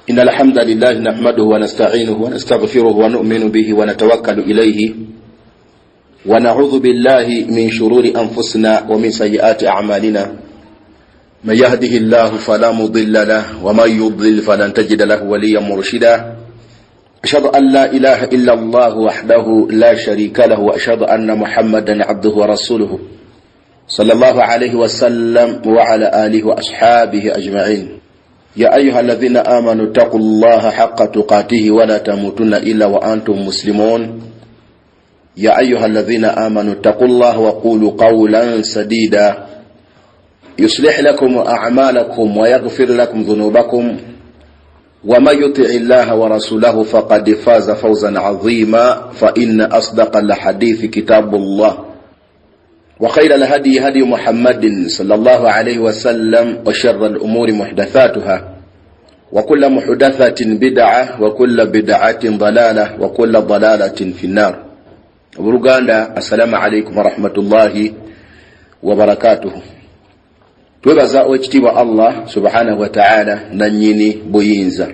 إن الحمد لله نحمده ونستعينه ونستغفره ونؤمن به ونتوكل إليه ونعوذ بالله من شرور أنفسنا ومن سيئات أعمالنا، من يهده الله فلا مضل له ومن يضلل فلن تجد له وليا مرشدا. أشهد أن لا إله إلا الله وحده لا شريك له، وأشهد أن محمدا عبده ورسوله صلى الله عليه وسلم وعلى آله وأصحابه أجمعين. يا أيها الذين آمنوا اتقوا الله حق تقاته ولا تموتن إلا وأنتم مسلمون. يا أيها الذين آمنوا اتقوا الله وقولوا قولا سديدا يصلح لكم أعمالكم ويغفر لكم ذنوبكم، ومن يطع الله ورسوله فقد فاز فوزا عظيما. فإن أصدق الحديث كتاب الله، وخير الهدي هدي محمد صلى الله عليه وسلم، وشر الأمور محدثاتها، وكل محدثة بدعة، وكل بدعة ضلالة، وكل ضلالة في النار. Obuluganda, assalamu alaikum warahmatullahi wabarakatuhu. Twebaza owekitiibwa Allah subhanahu wataala, nanyini buyinza,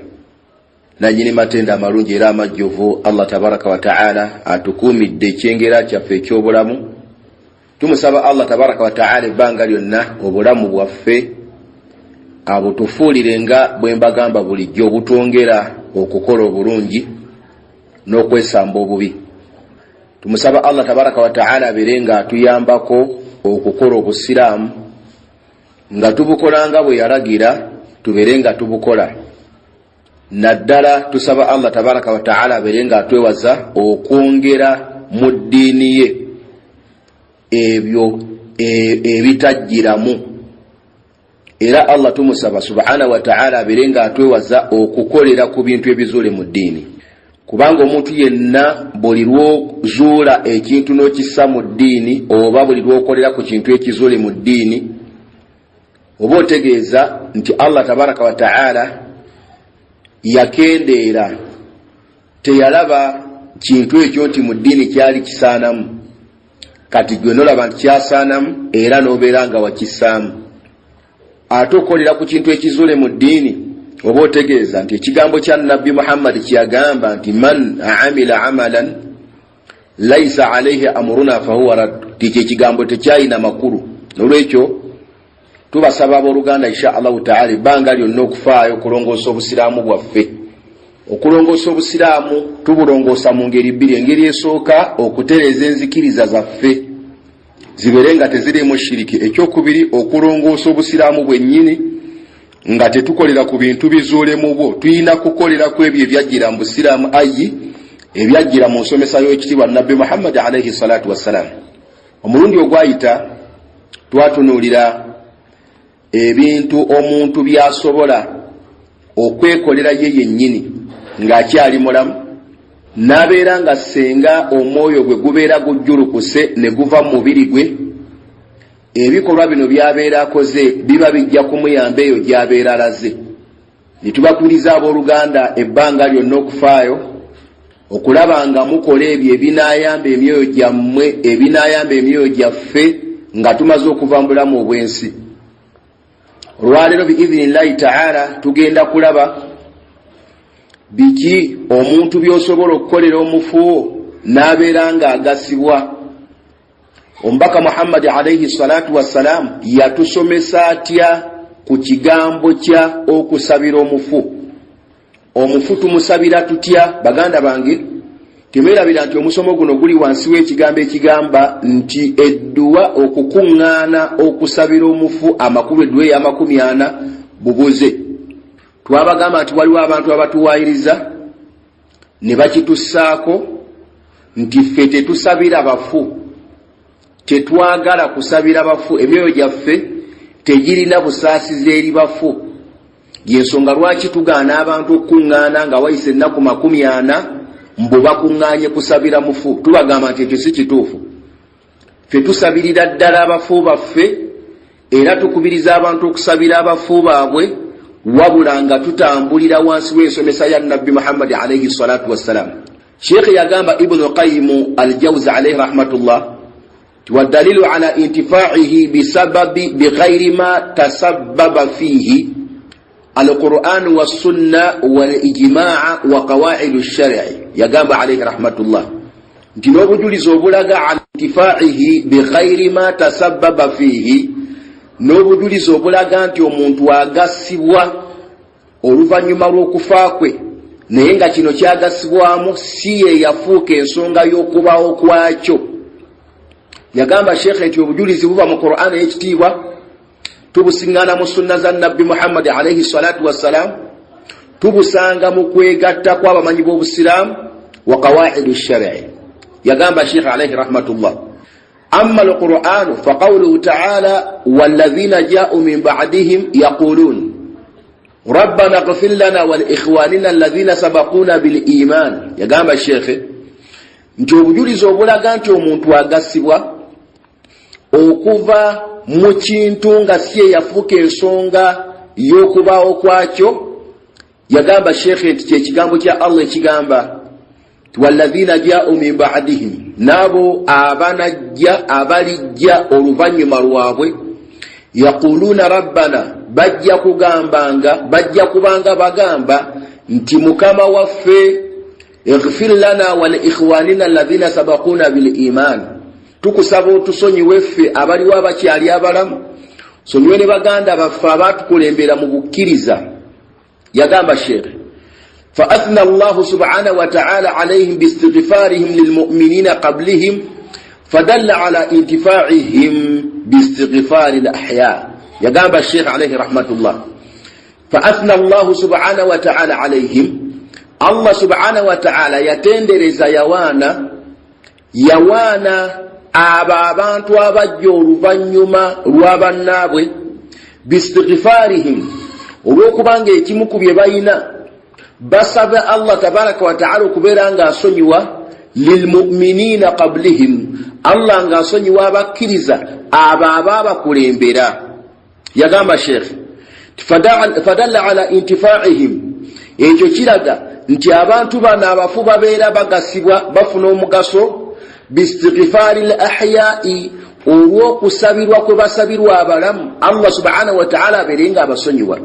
nanyini matenda amalungi era amajjuvu. Allah tabaraka wataala atukuumidde ekyengera kyaffe ekyobulamu. Tumusaba Allah tabaraka wataala ebbanga lyonna obulamu bwaffe abutufuulire nga bwe mbagamba bulijjo, obutwongera okukola obulungi n'okwesamba obubi. Tumusaba Allah tabaraka wataala abeere nga atuyambako okukola obusiraamu nga tubukola nga bwe yalagira tubeere nga tubukola. Naddala tusaba Allah tabaraka wataala abeere nga atwewaza okwongera mu ddiini ye ebyo ebitajjiramu. Era Allah tumusaba subhanahu wataala abeere nga atwewaza okukolera ku bintu ebizuule mu ddiini, kubanga omuntu yenna buli lwozuula ekintu n'okissa mu ddiini oba buli lwokolera ku kintu ekizuule mu ddiini, oba otegeeza nti Allah tabaraka wataala yakendeera, teyalaba kintu ekyo nti mu ddiini kyali kisaanamu. Kati gwe nolaba nti kyasaanamu era n'obeera nga wakissaamu. Ate okolera ku kintu ekizuule mu ddiini, oba otegeeza nti ekigambo kya Nabbi Muhammadi kyeyagamba nti man amila amalan laisa alaihi amuruna fahuwa raddu, ti ekyo ekigambo tekyalina makulu. Nolwekyo tubasaba abooluganda, insha allahu taala, ebbanga lyonna okufaayo okulongoosa obusiraamu bwaffe. Okulongoosa obusiraamu tubulongoosa mu ngeri bbiri. Engeri esooka, okutereeza enzikiriza zaffe zibeere nga teziriimu shiriki. Ekyokubiri, okulongoosa obusiraamu bwennyini nga tetukolera ku bintu bizuulemu bwo, tulina kukolera ku ebyo ebyajjira mu busiraamu, ayi ebyajjira mu nsomesa y'ekitiibwa Nabbi Muhammadi alaihi salatu wassalaamu. Omulundi ogwayita twatunuulira ebintu omuntu by'asobola okwekolera ye yennyini ng'akyali mulamu, n'abeera nga senga omwoyo gwe gubeera gujjulukuse ne guva mu mubiri gwe, ebikolwa bino by'abeera akoze biba bijja kumuyamba eyo gy'abeera alaze. Ne tubakubiriza abooluganda ebbanga lyonna okufaayo okulaba nga mukola ebyo ebinaayamba emyoyo gyammwe, ebinaayamba emyoyo gyaffe nga tumaze okuva mu bulamu obw'ensi. Olwaleero biidhinillahi taala tugenda kulaba biki omuntu by'osobola okukolera omufu n'abeera ng'agasibwa. Omubaka Muhammadi alaihi salatu wassalaamu yatusomesa atya ku kigambo kya okusabira omufu? Omufu tumusabira tutya? Baganda bange, temwerabira nti omusomo guno guli wansi w'ekigambo ekigamba nti edduwa okukuŋŋaana okusabira omufu, amakulu edduwa ey'amakumi ana bubuze. Twabagamba nti waliwo abantu abatuwaayiriza ne bakitussaako nti ffe tetusabira bafu, tetwagala kusabira bafu, emyoyo gyaffe tegirina busaasizi eri bafu. Yensonga lwaki tugaana abantu okukuŋŋaana nga wayise ennaku 40 mbu bakuŋŋaanye kusabira mufu. Tubagamba nti ekyo si kituufu. Ffe tusabirira ddala abafu baffe, era tukubiriza abantu okusabira abafu baabwe, wabula nga tutambulira wansi w'ensomesa ya Nabbi Muhammadi alaihi salatu wassalaamu. Sheekhe yagamba Ibunu Qayimu Aljauzi alaihi rahmatullah ti wadalilu ala intifaihi bisababi bighairi ma tasabbaba fiihi. Alquran wassunna walijmaa wa qawaidu shari. Yagamba alaihi rahmatullah nti n'obujulizi obulaga ala intifaihi bighairi ma tasababa fiihi, n'obujulizi obulaga nti omuntu agasibwa oluvannyuma lw'okufa kwe, naye nga kino kyagasibwamu si ye yafuuka ensonga y'okubaawo kwakyo. Yagamba shekhe nti obujulizi buva mu Quran ey'ekitiibwa, tubusiŋŋana mu sunna za Nabbi Muhammadi alaihi salatu wassalam, tubusanga mu kwegatta kw'abamanyi b'obusiraamu wa qawaidu shari. Yagamba shekhe alaihi rahmatullah, amma alquranu faqawluhu taala walladhina jau min badihim yaqulun rabbana gfir lana waliikhwanina alladhina sabakuna biliman. Yagamba shekhe nti obujulizi obulaga nti omuntu agasibwa okuva mu kintu nga si eyafuuka ensonga y'okubaawo kwakyo, yagamba shekhe nti kyekigambo kya Allah ekigamba walladhina jau min badihim, n'abo abanajja abalijja oluvannyuma lwabwe, yaquluuna rabbana, bajja kugambanga, bajja kubanga bagamba nti mukama waffe, ighfir lana waliikhwanina alladhina sabakuna biliman, tukusaba otusonyiwe ffe abaliwo abakyali abalamu, sonyiwe ne baganda baffe abatukulembera mu bukkiriza. Yagamba shekhe, faathna Allahu subhanahu wataala alaihim biistighfarihim lilmuminina qablihim fadalla ala intifaihim biistighfari lahya. Yagamba shekhe alaihi rahmatullah, faathna Allahu subhanahu wataala alaihim, Allah subhanahu wataala yatendereza, yawaana abo abantu abajja oluvannyuma lwa bannaabwe, biistighfarihim, olw'okubanga ekimu ku bye balina basaba Allah tabaraka wataala okubeera ng'asonyiwa, lilmuminina qablihim, Allah ng'asonyiwa abakkiriza abo abaabakulembera. Yagamba shekhe, fadalla ala intifaihim, ekyo kiraga nti abantu bano abafu babeera bagasibwa, bafuna omugaso biistighfari l ahyai, olw'okusabirwa kwe basabirwa abalamu, Allah subhanahu wataala abeere nga abasonyiwa.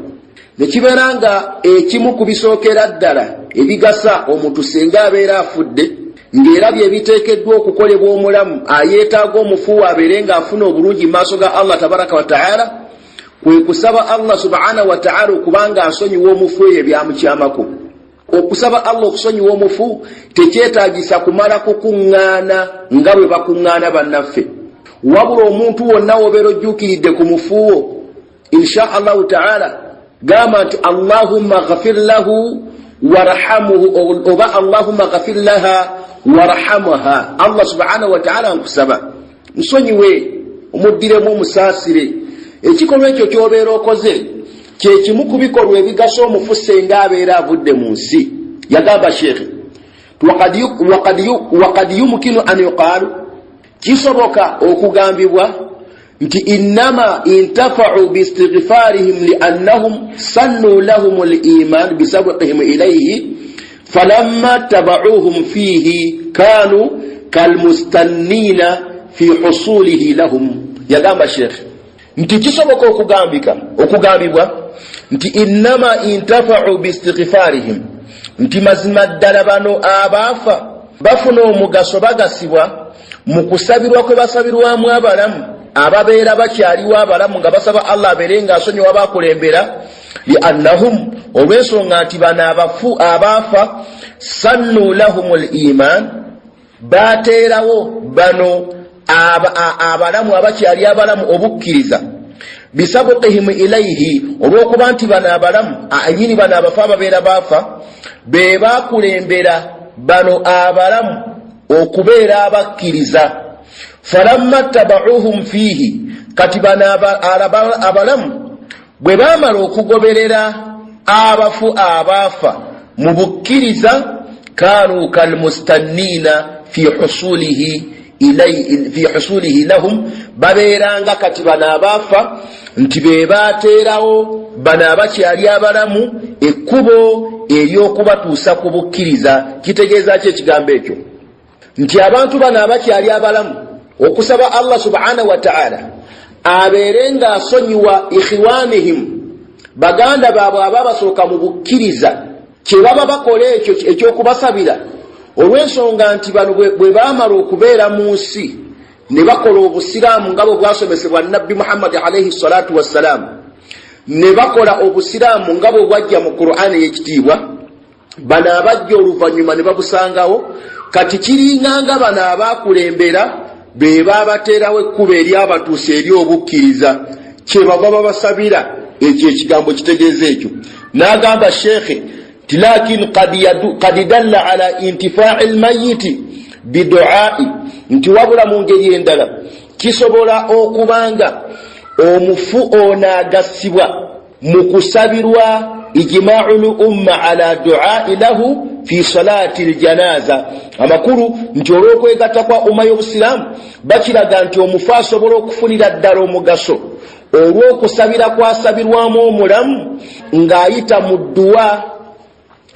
Nekibeera nga ekimu ku bisookera ddala ebigasa omuntu senga abeera afudde, ng'era bye biteekeddwa okukolebwa omulamu ayeetaaga omufu abeere ng'afuna obulungi mu maaso ga Allah tabaraka wataala, kwe kusaba Allah subhanahu wataala okubanga asonyiwa omufu eyo ebyamukyamako. Okusaba Allah okusonyiwa omufu tekyetaagisa kumala kukuŋŋaana nga bwe bakuŋŋaana bannaffe, wabula omuntu wonna wobeera ojjuukiridde ku mufuuwo, insha Allahu taala gamba nti Allahumma ghafir lahu warhamuhu, oba Allahumma ghafir laha warhamuha, Allah subhanahu wataala nkusaba nsonyiwe, omuddiremu, omusaasire. Ekikolwa ekyo kyobeera okoze kyekimu ku bikolwa ebigasa omufu senga abeera avudde mu nsi. Yagamba shekhe, wakad yumkinu an yuqaalu, kisoboka okugambibwa nti innama intafau biistighfarihim liannahum sannu lahum liman bisabqihim ilaihi, falamma tabauhum fiihi kanu kalmustannina fi husulihi lahum. Yagamba shekhe nti kisoboka okugambibwa nti innama intafau biistighfarihim, nti mazima ddala bano abaafa bafuna omugaso, bagasibwa mu kusabirwa kwe basabirwamu abalamu ababeera bakyaliwo abalamu, nga basaba Allah abeere nga asonyiwa bakulembera, liannahum, olw'ensonga nti bano abafu abaafa, sannu lahum liman, bateerawo bano abalamu abakyali abalamu obukkiriza, bisabukihim ilaihi, olw'okuba nti bano abalamu nyini bano abafu ababeera baafa be bakulembera bano abalamu okubeera abakkiriza. Falamma tabauhum fiihi, kati bano abalamu bwe baamala okugoberera abafu abaafa mu bukkiriza, kanu kalmustanniina fi husulihi lahum, babeeranga kati bano abaafa nti be bateerawo bano abakyali abalamu ekkubo ery'okubatuusa ku bukkiriza. Kitegeeza ki ekigambo ekyo? Nti abantu bano abakyali abalamu okusaba Allah subhanahu wataala abeere ng'asonyiwa ikhiwanihim. Baganda baabwe ababasooka mu bukkiriza kye baba bakola ekyo eky'okubasabira, olw'ensonga nti bano bwe baamala okubeera mu nsi ne bakola obusiraamu nga bwe bwasomesebwa Nabbi Muhammadi alaihi salatu wassalaamu, ne bakola obusiraamu nga bwe bwajja mu Qur'ani ey'ekitiibwa, bano abajja oluvannyuma ne babusangawo. Kati kiringanga bano abaakulembera be baabateerawo ekkubo eryabatuusa eri obukkiriza, kyebava babasabira. Ekyo ekigambo kitegeeza ekyo. N'agamba sheekhe nti lakin kad dalla ala intifai lmayiti biduai, nti wabula mu ngeri endala kisobola okubanga omufu ono agasibwa mu kusabirwa ijimau l umma ala duai lahu fi salati ljanaza. Amakulu nti olw'okwegatta kwa umma y'obusiraamu bakiraga nti omufu asobola okufunira ddala omugaso olw'okusabira kwasabirwamu omulamu ng'ayita mu dduwa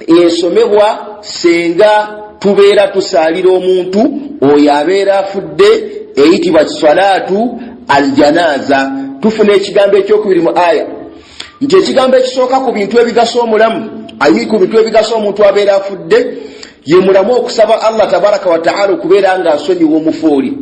esomebwa senga tubeera tusaalira omuntu oyo abeera afudde, eyitibwa salatu aljanaza. Tufuna ekigambo ekyokubiri mu aya, nti ekigambo ekisooka ku bintu ebigasa omulamu, ayi ku bintu ebigasa omuntu abeera afudde, ye mulamu okusaba Allah tabaraka wataala okubeera nga asonyiwa omufu oli.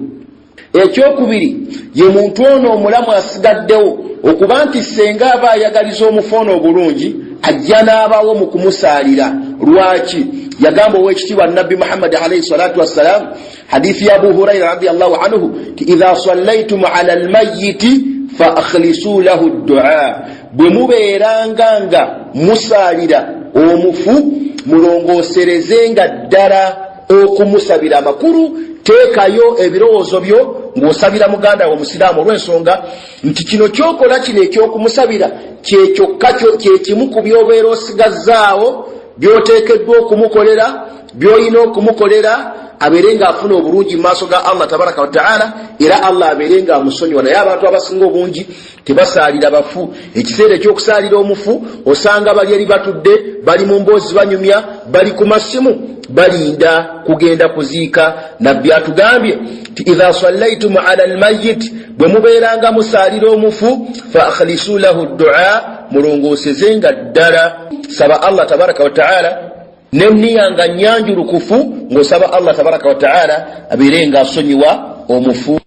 Ekyokubiri, ye muntu ono omulamu asigaddewo okuba nti senga aba ayagaliza omufu ono obulungi, ajja n'abawo mu kumusaalira. Lwaki yagamba owekitiibwa Nabbi Muhammadi alaihi salatu wassalam, hadithi ya Abu Huraira radiallahu anhu, ti idha sallaitum ala almayiti fa akhlisu lahu ddua, bwe mubeeranga nga musaalira omufu mulongooserezenga ddala okumusabira. Amakulu, teekayo ebirowoozo byo ng'osabira muganda wo omusiraamu, olw'ensonga nti kino kyokola kino ekyokumusabira kyekyokka kyekimu ku byobeera osigazzaawo byoteekeddwa okumukolera, byolina okumukolera abeere ng'afuna obulungi mu maaso ga Allah tabaraka wataala, era Allah abeere ng'amusonyiwa. Naye abantu abasinga obungi tebasaalira bafu. Ekiseera ekyokusaalira omufu osanga bali eri batudde, bali mu mboozi, banyumya, bali ku masimu, balinda kugenda kuziika. Nabbi atugambye ti idha sallaitum ala almayit, bwe mubeeranga musaalira omufu, fa akhlisu lahu ddua, mulongoosezenga ddala, saba Allah tabaraka wataala neniya nga nyanjulukufu, ng'osaba Allah tabaraka wataala abeere nga asonyiwa omufu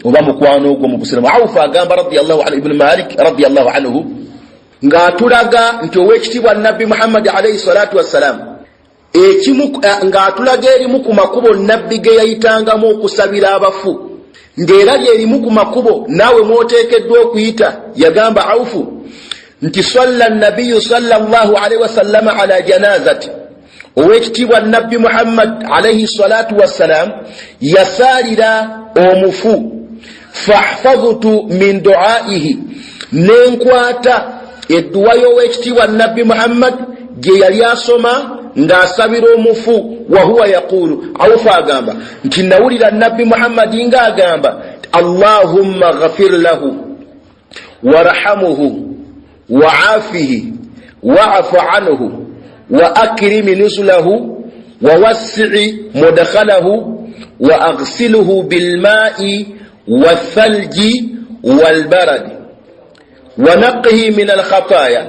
oba mukwano ogwo mu busiramu. Awufu agamba radiallahu anhu, Ibnu Malik radiallahu anhu, ng'atulaga nti owekitiibwa Nabbi Muhammadi alaihi salatu wassalaamu, ekimu ng'atulaga erimu ku makubo Nabbi ge yayitangamu okusabira abafu, ng'era lyerimu ku makubo naawe mwoteekeddwa okuyita. Yagamba Awufu nti salla nabiyu sallallahu alaihi wasallama ala janazati, owekitiibwa Nabbi Muhammad alaihi salatu wassalam yasaalira omufu, fahfadhtu min duaihi, nenkwata edduwa y'owekitiibwa Nabbi Muhammad gye yali asoma ng'asabira omufu. Wahuwa yaqulu, Awufu agamba nti nawulira Nabbi Muhammadi ng'agamba, allahumma ghafir lahu warhamuhu waafihi waafu anhu wa akrimi nuzulahu wawasii mudkhalahu wa aghsiluhu bilmai wathalji walbaradi wanaqihi min alkhataya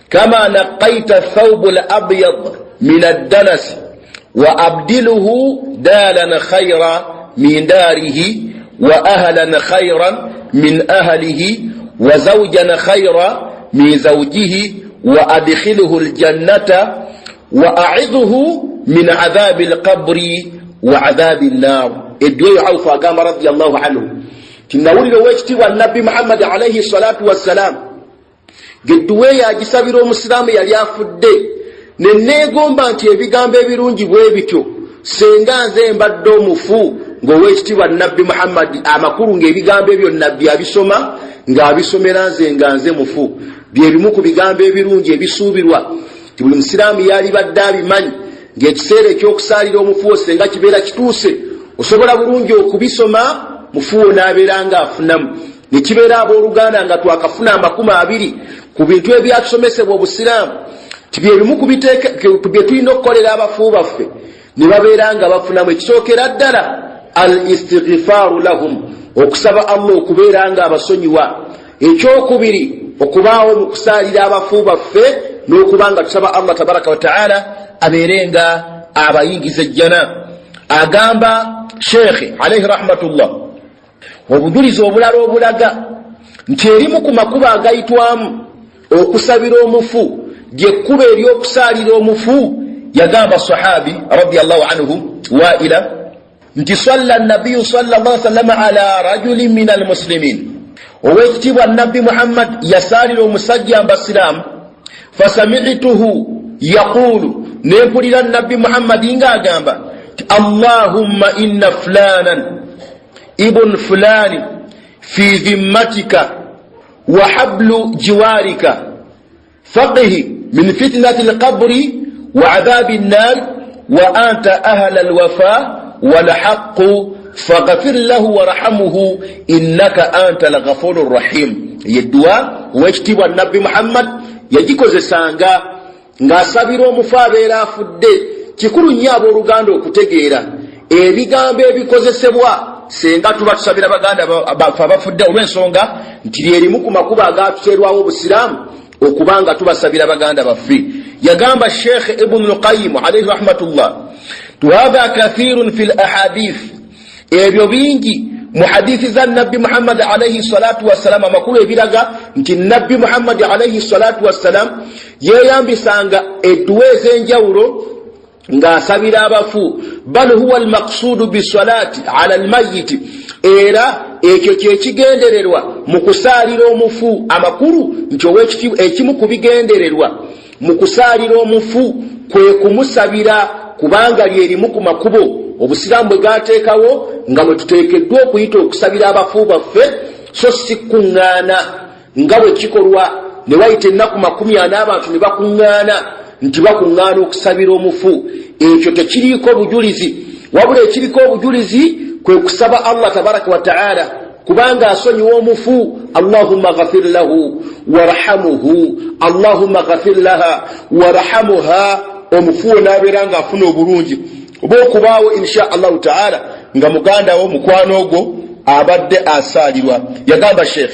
kama naqaita thawbu labyad min addanasi wa abdiluhu dalan khaira min darihi wa ahlan khairan min ahlihi wa zawjan khaira min zawjihi wa adkhiluhu ljannata wa aidhuhu min adhabi lqabri wa adhabi nnar. Eddu eyo Awufu agamba radiallahu anhu ti nawulira owekitiibwa Nabbi Muhammadi alaihi salatu wassalam ng'edduwa eyo agisabira omusiraamu yali afudde, ne neegomba nti ebigambo ebirungi bwe bityo senga nze mbadde omufu ng'owekitiibwa Nabbi Muhammadi, amakulu ng'ebigambo ebyo Nabbi abisoma ng'abisomera nze nga nze mufu. Bye bimu ku bigambo ebirungi ebisuubirwa ti buli musiraamu yalibadde abimanyi, ng'ekiseera ekyokusaalira omufu senga kibeera kituuse, osobola bulungi okubisoma mufuwo n'abeera ng'afunamu. Nekibeera abooluganda nga twakafuna 20 ku bintu ebyatusomesebwa obusiraamu, ti byebimu ku bye tulina okukolera abafu baffe ne babeera nga bafunamu. Ekisookera ddala, al istighfaaru lahum, okusaba Allah okubeera nga abasonyiwa. Ekyokubiri, okubaawo mu kusaalira abafu baffe n'okuba nga tusaba Allah tabaraka wataala abeere nga abayingiza ejjana. Agamba Sheekhe alaihi rahmatullah, obujulizi obulala obulaga nti erimu ku makubo agayitwamu okusabira omufu lyekkubo ery'okusaalira omufu, yagamba sahabi radiallahu anhu Waila nti salla nabiyu salla sallama ala rajulin min almuslimin, owekitiibwa Nabbi Muhammad yasaalira omusajja mbasiraamu. Fasamituhu yaqulu, nempulira Nabbi Muhammadi ng'agamba ti allahumma inna fulanan ibn fulani fi dhimmatika wa hablu jiwarika faqihi min fitnati lqabri wa adhabi nnar wa anta ahla alwafa walhaqu faghfir lahu warhamuhu innaka anta alghafuru rrahim. Yedduwa owekitiibwa Nabbi Muhammad yagikozesanga ng'asabira omufu abeera afudde. Kikulu nnyo abooluganda okutegeera ebigambo ebikozesebwa senga tuba tusabira baganda baffe abafudde, olw'ensonga nti lyerimu ku makubo agatuteerwawo obusiraamu okuba nga tubasabira baganda baffe. Yagamba Sheekh Ibunu Lqayimu alaihi rahmatullah, hatha kathirun fi lahadith, ebyo bingi mu hadithi za Nabbi Muhammadi alaihi salatu wassalam. Amakulu ebiraga nti Nabbi Muhammadi alaihi salatu wassalam yeyambisanga edduwa ez'enjawulo ng'asabira abafu. Bal huwa almaqsudu bisalati ala almayiti, era ekyo kyekigendererwa mu kusaalira omufu. Amakulu nti owekitiibwa, ekimu ku bigendererwa mu kusaalira omufu kwe kumusabira, kubanga lyerimu ku makubo obusiraamu bwe gateekawo nga bwe tuteekeddwa okuyita okusabira abafu baffe, so si kuŋŋaana nga bwe kikolwa ne wayita ennaku 40 abantu ne bakuŋŋaana nti bakuŋŋaana okusabira omufu. Ekyo tekiriiko bujulizi, wabula ekiriko obujulizi kwe kusaba Allah tabaraka wataala kubanga asonyiwa omufu. Allahumma ghafir lahu warhamuhu, allahumma ghafir laha warhamuha, omufu we n'abeera ng'afuna obulungi oba okubaawo insha allahu taala nga muganda wo, mukwano ogwo abadde asaalirwa. Yagamba Sheekh,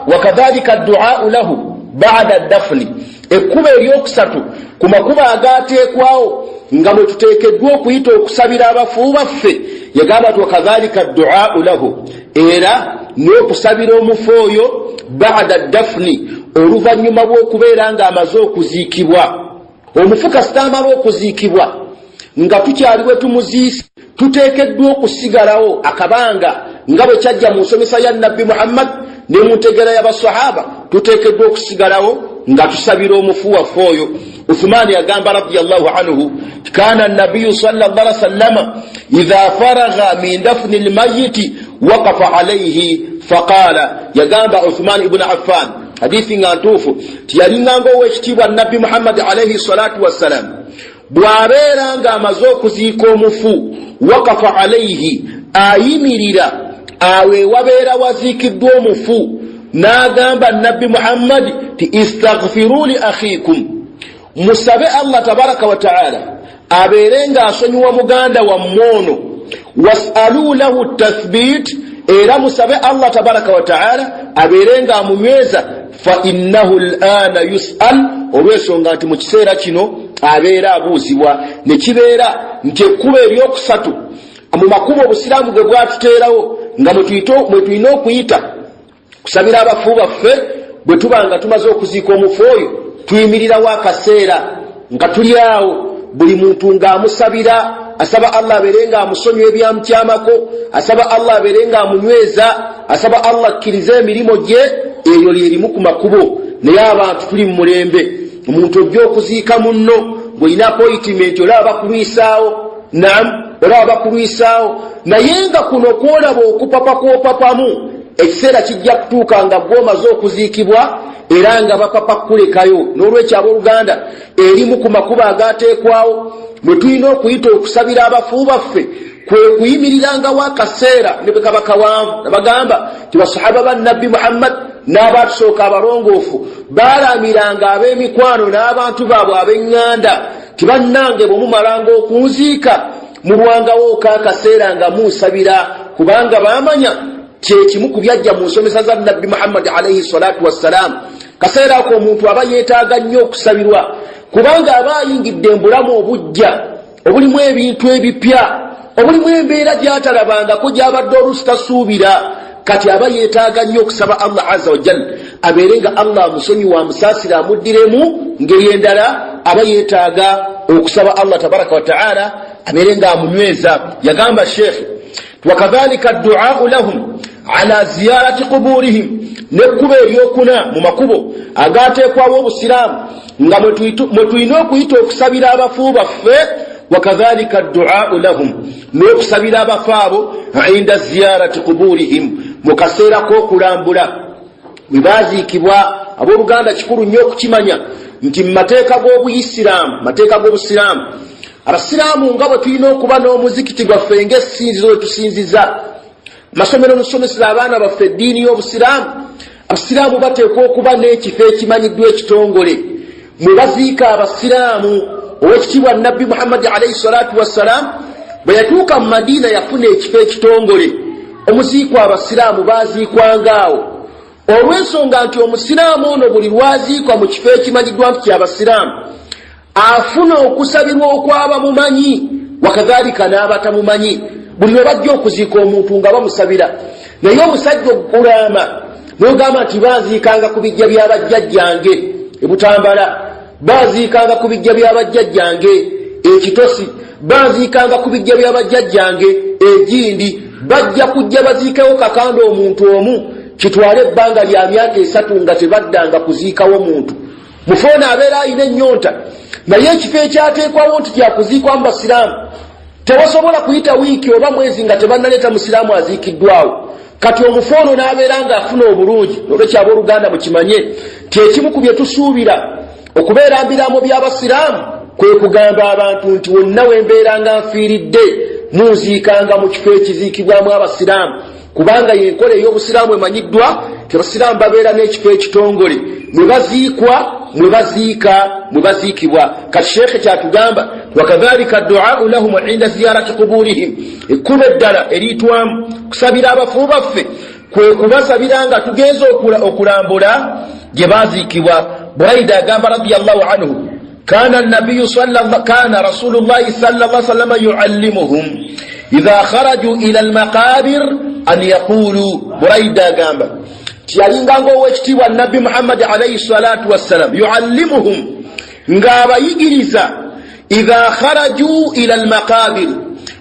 wakadhalika duau lahu bada dafuni, ekkuba eryokusatu ku makubo agateekwawo nga bwe tuteekeddwa okuyita okusabira abafu baffe. Yagamba ti wakadhalika duau lahu, era n'okusabira omufu oyo bada dafuni, oluvannyuma bw'okubeera ng'amaze okuziikibwa. Omufu kasita amala okuziikibwa nga tukyali bwe tumuziise, tuteekeddwa okusigalawo akabanga nga bwe kyajja mu nsomesa ya Nabbi Muhammad ne mu ntegeera y'abasahaba. Tuteekeddwa okusigalawo nga tusabira omufu waffe oyo. Uthumani yagamba radiallahu anhu, kana nabiyu sal llah sallama idha faragha min dafni lmayiti waqafa alaihi faqala. Yagamba Uthman ibuni Affan, hadithi nga ntuufu, tiyalinganga owekitiibwa Nabbi Muhammadi alaihi salatu wassalam bw'abeera ng'amaze okuziika omufu, wakafa alaihi, ayimirira awo ewabeera waziikiddwa omufu n'agamba Nabbi Muhammadi ti istaghfiru li akhikum, musabe Allah tabaraka wataala abeere ng'asonyiwa muganda wammwe ono, wasalu lahu tathbit, era musabe Allah tabaraka wataala abeere ng'amunyweza, fa innahu lana yusal, olw'ensonga nti mu kiseera kino abeera abuuzibwa. Ne kibeera nti ekkubo eryokusatu mu makubo obusiraamu gwe bwatuteerawo nga mwe tulina okuyita kusabira abafu baffe, bwe tuba nga tumaze okuziika omufu oyo, tuyimirirawo akaseera nga tuli awo, buli muntu ng'amusabira, asaba Allah abeere ng'amusonyiwa ebyamukyamako, asaba Allah abeere ng'amunyweza, asaba Allah akkirize emirimu gye. Eryo lyerimu ku makubo. Naye abantu tuli mu mulembe, omuntu ojja okuziika munno bw'olina apoyitimenti, olaba bakulwisaawo, nam olaba bakulwisaawo. Naye nga kuno kwolaba okupapa kwopapamu, ekiseera kijja kutuuka nga gwomaze okuziikibwa era nga bapapa kukulekayo. N'olwekyo abooluganda, erimu ku makubo agateekwawo mwe tulina okuyita okusabira abafu baffe kwe kuyimirirangawo akaseera ne bwe kaba kawanvu. Nabagamba ti basahaba ba Nabbi Muhammad n'abatusooka abalongoofu baalamiranga ab'emikwano n'abantu baabwe ab'eŋŋanda ti bannange, bwe mumalanga okunziika mulwangawooko akaseera nga munsabira, kubanga baamanya kyekimu ku byajja mu nsomesa za Nabbi Muhammadi alaihi salatu wassalam. Kaseera ako omuntu aba yeetaaga nnyo okusabirwa, kubanga aba ayingidde embulamu obujja obulimu ebintu ebipya, obulimu embeera gyatalabangako, gyabadde oluusi tasuubira. Kati aba yeetaaga nnyo okusaba Allah aza wajal abeere nga Allah amusonyiwa, amusaasira, amuddiremu. Ngeri endala, aba yeetaaga okusaba Allah tabaraka wataala abeere nga amunyweza. Yagamba sheekhe, wakadhalika duau lahum ala ziyarati quburihim. Nekkubo eryokuna mu makubo agateekwawo obusiraamu nga mwe tulina okuyita okusabira abafu baffe, wakadhalika duau lahum, n'okusabira abafu abo, inda ziyarati quburihim, mu kaseera k'okulambula bwe baziikibwa. Abooluganda, kikulu nnyo okukimanya nti mu mateeka g'obuyisiraamu, mateeka g'obusiraamu, abasiraamu nga bwe tulina okuba n'omuzikiti gwaffe ng'essinzizo we tusinziza, masomero musomesera abaana baffe eddiini y'obusiraamu, abasiraamu bateekwa okuba n'ekifo ekimanyiddwa ekitongole mwe baziika abasiraamu. Owekitiibwa Nabbi Muhammadi alaihi salatu wassalam bwe yatuuka mu Madiina, yafuna ekifo ekitongole omuziikwa abasiraamu baziikwangaawo, olw'ensonga nti omusiraamu ono buli lwaziikwa mu kifo ekimanyiddwa nti kyabasiraamu, afuna okusabirwa okwabamumanyi wakadhalika n'abatamumanyi. Buli lwe bajja okuziika omuntu nga bamusabira. Naye omusajja okulaama nogamba nti baziikanga ku bijja byabajjajjange ebutambala, baziikanga ku bijja byabajjajjange ekitosi, baziikanga ku bijja byabajjajjange egindi, bajja kujja baziikewo kakanda omuntu omu, kitwale ebbanga lya myaka 3 nga tebaddanga kuziikawo muntu. Mufoona abeera ayina ennyonta, naye ekifo ekyateekwawo nti kyakuziikwamu basiraamu, tewasobola kuyita wiiki oba mwezi nga tebannaleeta musiraamu aziikiddwawo. Kati omufu ono n'abeera ng'afuna obulungi. Nolwekyo abooluganda, mukimanye nti ekimu ku bye tusuubira okubeera mbiraamo by'abasiraamu kwe kugamba abantu nti wonna wembeera nga nfiiridde, munziikanga mu kifo ekiziikibwamu abasiraamu, kubanga yenkola ey'obusiraamu emanyiddwa ti abasiraamu babeera n'ekifo ekitongole mwe baziikwa, mwe baziika, mwe baziikibwa. Kati sheekhe kyatugamba, wakadhalika duau lahum inda ziyarati quburihim. Ekkuba eddala eriyitwamu kusabira abafu baffe kwe kubasabira nga tugenze okulambula gye baziikibwa. Buraida agamba radiallahu anhu, kana nabiyu, kana rasulullahi salla sallama yuallimuhum idha kharaju ila almaqabir an yaqulu. Buraida agamba ti yalinganga owekitiibwa Nabbi Muhammadi alaihi salatu wassalam yuallimuhum, ng'abayigiriza, idha kharaju ila almaqabir,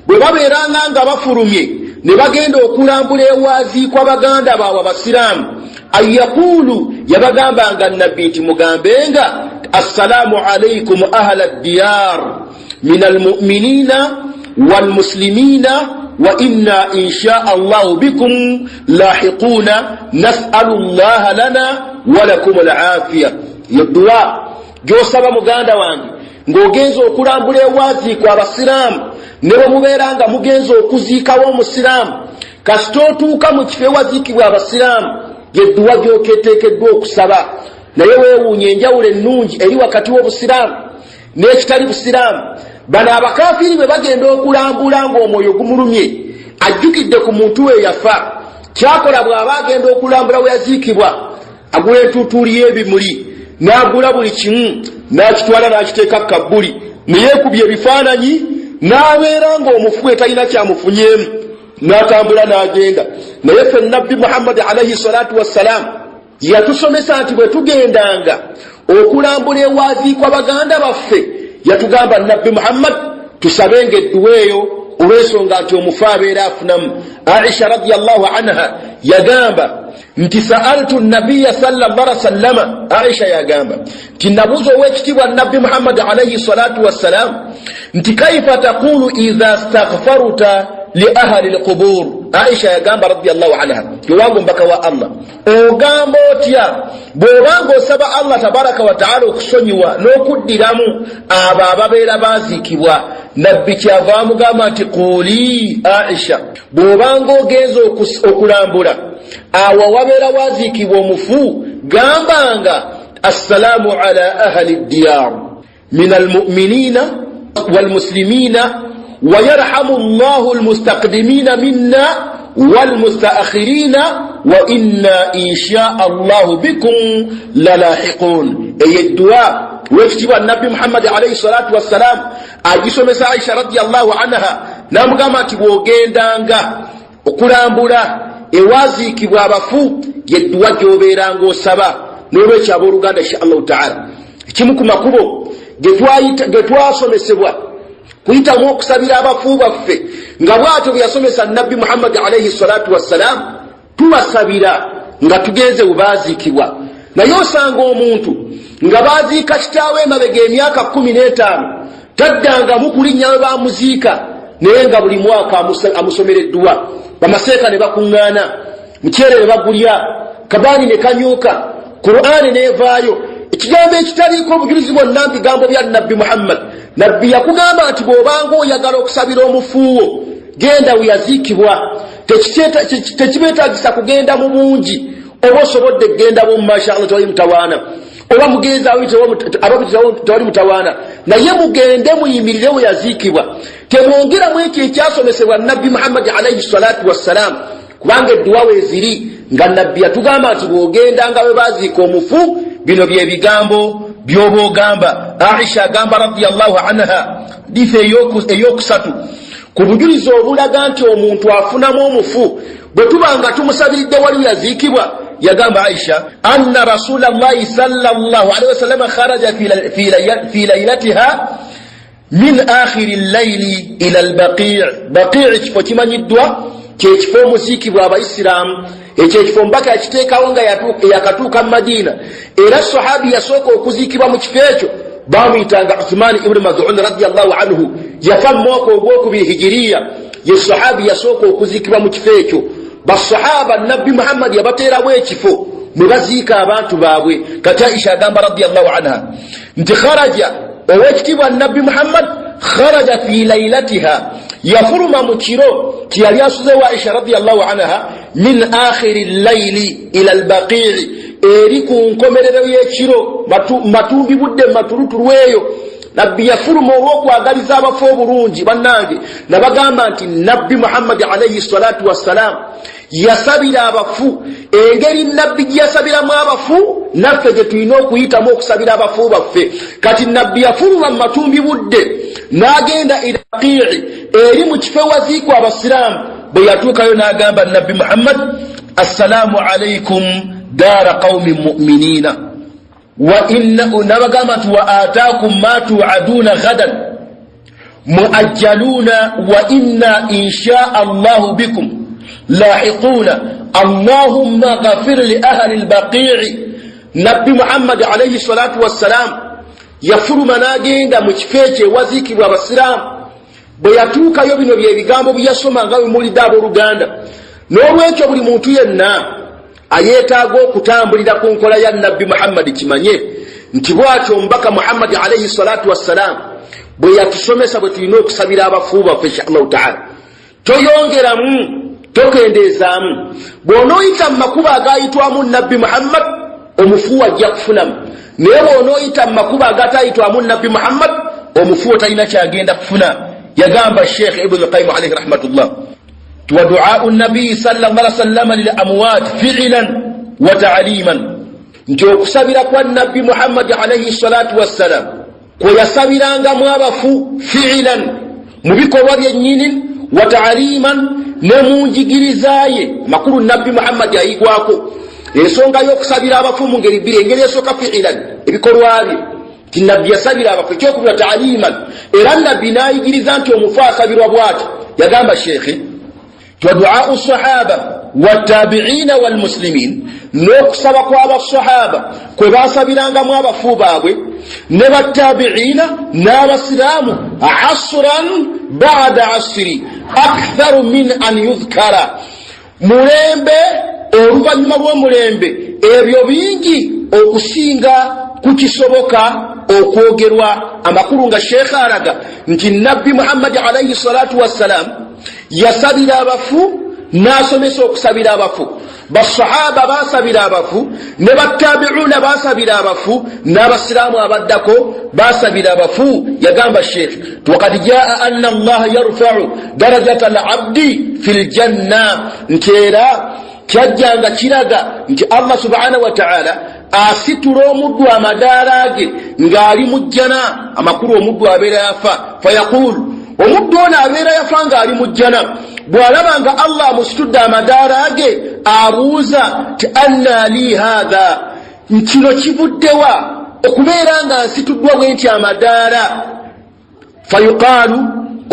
bwe babeeranga nga bafulumye ne bagenda okulambula ewaziikwa baganda baabwe abasiraamu, an yaqulu, yabagambanga Nabbi nti mugambenga, assalaamu alaikum ahla ddiyar min almuminina walmuslimina wa inna insha allahu bikum lahiquna, nasalu llaha lana walakum alafiya. Yedduwa gyosaba, muganda wange, ng'ogenza okulambula ewaziikwa abasiraamu. Ne bwe mubeera nga mugenza okuziikawo omusiraamu, kasita otuuka mu kifo ewaziikibwa abasiraamu, yedduwa gyoketeekeddwa okusaba. Naye weewuunya enjawulo ennungi eri wakati w'obusiraamu n'ekitali busiraamu. Bano abakafiiri bwe bagenda okulambula, ng'omwoyo gumulumye, ajjukidde ku muntu we yafa, kyakola bw'aba agenda okulambula we yaziikibwa, agula entuutuuli y'ebimuli, n'agula buli kimu, n'akitwala n'akiteeka kabbuli, neyeekubya ebifaananyi, n'abeera ng'omufu we talina kyamufunyeemu, n'atambula n'agenda. Naye ffe Nabbi Muhammadi alaihi salatu wassalaamu yatusomesa nti bwe tugendanga okulambula ewaziikwa baganda baffe, yatugamba Nabbi Muhammad tusabenga edduwa eyo, olw'ensonga nti omufu abeera afunamu. Aisha radiallahu anha yagamba nti saaltu nabiya salllah sallama, Aisha yagamba nti nabuuza owekitiibwa Nabbi Muhammadi alaihi salatu wassalam nti kaifa taqulu idha staghfaruta li ahali lqubur. Aisha yagamba radiallahu anha, owange omubaka wa Allah, ogamba otya bw'obanga osaba Allah tabaraka wataala okusonyiwa n'okuddiramu abo ababeera baziikibwa? Nabbi kyava amugamba nti quuli Aisha, bw'obanga ogenza okulambula awo wabeera waziikibwa omufu, gambanga assalaamu ala ahali ddiyar min almuminina walmuslimina wayarhamu llahu almustaqdimina minna. Walmustaakhirina wa inna insha Allahu bikum lalahiqun. Eyo edduwa wekitiibwa Nabbi Muhammadi alaihi salatu wassalam agisomesa Aisha radiallahu anha, namugamba nti bw'ogendanga okulambula ewaziikibwa abafu, yedduwa gy'obeeranga osaba. N'olwekyo abooluganda, insha Allahu taala, ekimu ku makubo ge twasomesebwa kuyitamu okusabira abafu baffe, nga bwatyo bwe yasomesa Nabbi Muhammadi alaihi salatu wassalam, tubasabira nga tugenze webaziikibwa. Naye osanga omuntu nga baziika kitaawe emabega emyaka 15, taddangamu kulinnya we bamuziika, naye nga buli mwaka amusomera edduwa, bamaseeka ne bakuŋŋaana, mukyere ne bagulya, kabaani ne kanyuka, Qur'ani nevaayo, ekigambo ekitaliiko obujulizi bwonna bigambo bya Nabbi Muhammad. Nabbi yakugamba nti bw'obanga oyagala okusabira omufuuwo, genda weyaziikibwa. Tekibeetagisa kugenda mu bungi, oba osobodde kugenda bo, mashallah, tewali mutawaana, oba mugenzi tewali mutawaana, naye mugende muyimirire we yaziikibwa. Temwongeramu ekyo ekyasomesebwa Nabbi Muhammadi alaihi salatu wassalam, kubanga edduwa weeziri nga Nabbi yatugamba nti bw'ogendanga we baziika omufu, bino bye bigambo by'oba ogamba. Aisha agamba radiallahu anha, dife eyokusatu ku bujulizi obulaga nti omuntu afunamu omufu bwe tuba nga tumusabiridde wali yaziikibwa, yagamba Aisha anna rasula llahi salllah alihi wasallama kharaja fi lailatiha min akhiri llaili ila lbaqii. Baqii kifo kimanyiddwa, kyekifo omuziikibwa abaisiraamu. Ekyo ekifo mbaka yakiteekawo nga yakatuuka mu Madiina, era sahabi yasooka okuziikibwa mu kifo ekyo bamuyitanga Uthmani ibuni Madun radiallahu anhu, yafa mu mwaka ogwokubiri hijiriya. Ye sahabi yasooka okuziikibwa mu kifo ekyo. Basahaba Nabbi Muhammadi yabateerawo ekifo mwe baziika abantu baabwe. Kati Aisha agamba radiallahu anha nti kharaja, owekitiibwa Nabbi Muhammad, kharaja fi lailatiha, yafuluma mu kiro kyeyali asuzewo Aisha radiallahu anha, min akhiri llaili ila lbaqii, eri ku nkomerero y'ekiro, matumbi budde, matulutulu eyo Nabbi yafuluma olw'okwagaliza abafu obulungi. Bannange, nabagamba nti Nabbi Muhammadi alaihi salatu wassalam yasabira abafu. Engeri Nabbi gye yasabiramu abafu, naffe gye tulina okuyitamu okusabira abafu baffe. Kati Nabbi yafuluma mu matumbi budde n'agenda ila baqii, eri mu kifo ewaziikwa abasiraamu. Bwe yatuukayo n'agamba Nabbi Muhammad: "Assalaamu alaikum daara qaumin muminina." Nabagamba nti wa ataakum ma tuaduuna ghadan muajjaluuna wa inna insha Allahu bikum lahiquuna, allahumma ghafir li ahli lbaqii. Nabbi Muhammadi alaihi salatu wassalam yafuluma n'agenda mu kifo ekyo ewaziikibwa abasiraamu. Bwe yatuukayo, bino byebigambo byeyasoma nga bwemulidde abooluganda. N'olwekyo buli muntu yenna ayeetaaga okutambulira ku nkola ya Nabbi Muhammadi, kimanye nti bwatyo omubaka Muhammadi alaihi salatu wassalam bwe yatusomesa bwe tulina okusabira abafu baffe insha Allahu taala. Toyongeramu, tokendeezaamu. Bw'onooyita mu makubo agayitwamu Nabbi Muhammad, omufu ajja kufunamu, naye bw'onooyita mu makubo agatayitwamu Nabbi Muhammad, omufu talina kyagenda kufuna. Yagamba Sheikh Ibnu Lqayimu alaihi rahmatullah wa duau nabiyi salla llah sallama lil amwat fiilan wa taaliman, nti okusabira kwa Nabbi Muhammadi alaihi salatu wassalam kwe yasabirangamu abafu, fiilan, mu bikolwa byennyini, wa taaliman, ne mu njigirizaye. Makulu, Nabbi Muhammadi ayigwako ensonga y'okusabira abafu mu ngeri bbiri. Engeri esooka, fiilan, ebikolwa bye, ti Nabbi yasabira abafu. Ekyokubira, taaliman, era Nabbi n'ayigiriza nti omufu asabirwa bwati. Yagamba sheekhe ti wa duau sahaba watabiina walmuslimin, n'okusaba kw'abasahaba kwe basabirangamu abafu baabwe ne batabiina n'abasiraamu, asran bada asri aktharu min an yudhkara, mulembe oluvannyuma lw'omulembe, ebyo bingi okusinga kukisoboka okwogerwa. Amakulu nga sheekha alaga nti Nabbi Muhammadi alaihi salatu wassalam yasabira abafu n'asomesa okusabira abafu. Basahaba basabira abafu, ne batabiuna basabira abafu, n'abasiraamu abaddako basabira abafu. Yagamba Sheikh, wakad jaa anna Allaha yarfau darajata alabdi fi ljanna, nti era kyajjanga kiraga nti Allah subhanahu wataala asitula omuddu amadaala ge ng'ali mu jjana. Amakulu, omuddu abeera yafa, fayaqulu, omuddu ono abeera yafa ng'ali mu jjana, bw'alaba nga Allah amusitudde amadaala ge, abuuza ti anna li hatha, kino kivuddewa okubeera nga nsituddwa bwe nti amadaala? Fayuqaalu,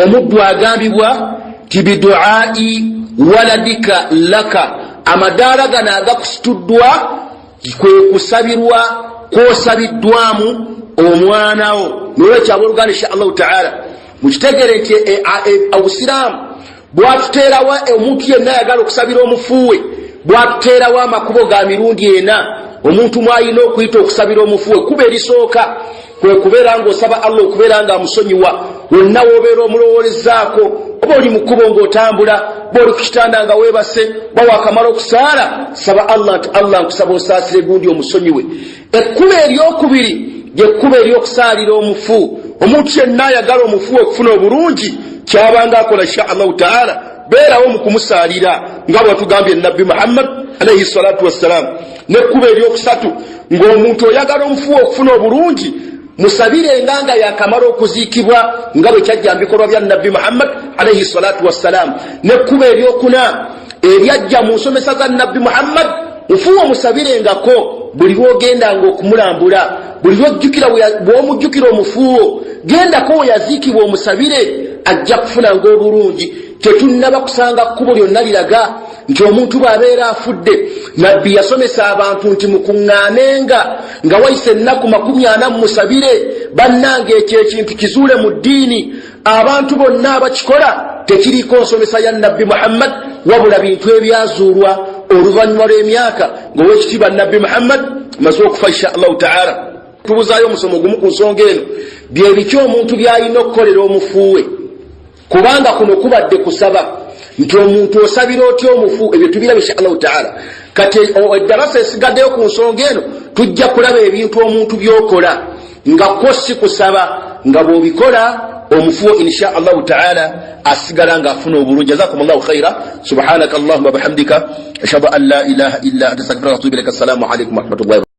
omuddu agambibwa ti biduai waladika laka, amadaala gano agakusituddwa kwe kusabirwa kwosabiddwamu omwanawo. Nolwekyo abooluganda, insha Allahu taala, mukitegere nti obusiraamu bwatuteerawo, omuntu yenna ayagala okusabira omufuuwe, bwatuteerawo amakubo ga mirundi ena omuntu mwalina okuyita okusabira omufuwe. Kuba erisooka kwe kubeera ng'osaba Allah okubeera nga amusonyiwa. Wonna woobeera omulowoolezaako, oba oli mu kkubo ng'otambula, ba oli ku kitanda nga weebase, ba wakamala okusaala, saba Allah nti Allah, nkusaba osaasire gundi, omusonyiwe. Ekkubo eryokubiri lyekkubo ery'okusaalira omufu. Omuntu yenna ayagala omufu okufuna obulungi, kyabanga akola insha Allahu taala, beerawo mu kumusaalira nga bwatugambye Nabbi Muhammad alaihi salatu wassalam. Nekkuba eryokusatu, ng'omuntu oyagala omufu okufuna obulungi, musabirenga nga yakamala okuziikibwa, nga bwe kyajja mu bikolwa bya Nabbi Muhammad alaihi salatu wassalam. Nekkuba eryokuna eryajja mu nsomesa za Nabbi Muhammad, mufuwe musabirengako buli lwogendanga okumulambula, buli lwojjukira, bw'omujjukira omufuuwo, gendako we yaziikibwa omusabire, ajja kufunanga obulungi. Tetunnaba kusanga kkubo lyonna liraga nti omuntu bw'abeera afudde, Nabbi yasomesa abantu nti mukuŋŋaanenga nga wayise ennaku 40 musabire. Bannange, ekyo ekintu kizuule mu ddiini. Abantu bonna abakikola tekiriiko nsomesa ya Nabbi Muhammad, wabula bintu ebyazuulwa oluvannyuma lw'emyaka ng'owekitiibwa Nabbi Muhammad maze okufa. Insha Allahu taala, tubuzaayo omusomo gumu ku nsonga eno, byebiki omuntu by'alina okukolera omufuuwe, kubanga kuno kubadde kusaba nti omuntu osabira otya omufu. Ebyo tubiraba insha Allahu taala. Kati eddalasa esigaddeyo ku nsonga eno, tujja kulaba ebintu omuntu byokola nga kwo si kusaba, nga bw'obikola omufuwo insha Allahu taala asigala nga afuna obulungi. Jazakum Llahu khaira. Subhanaka Allahuma bihamdika, ashhadu an la ilaha illa anta, astaghfiruka wa atubu ilaika. Assalamu alaikum warahmatullahi.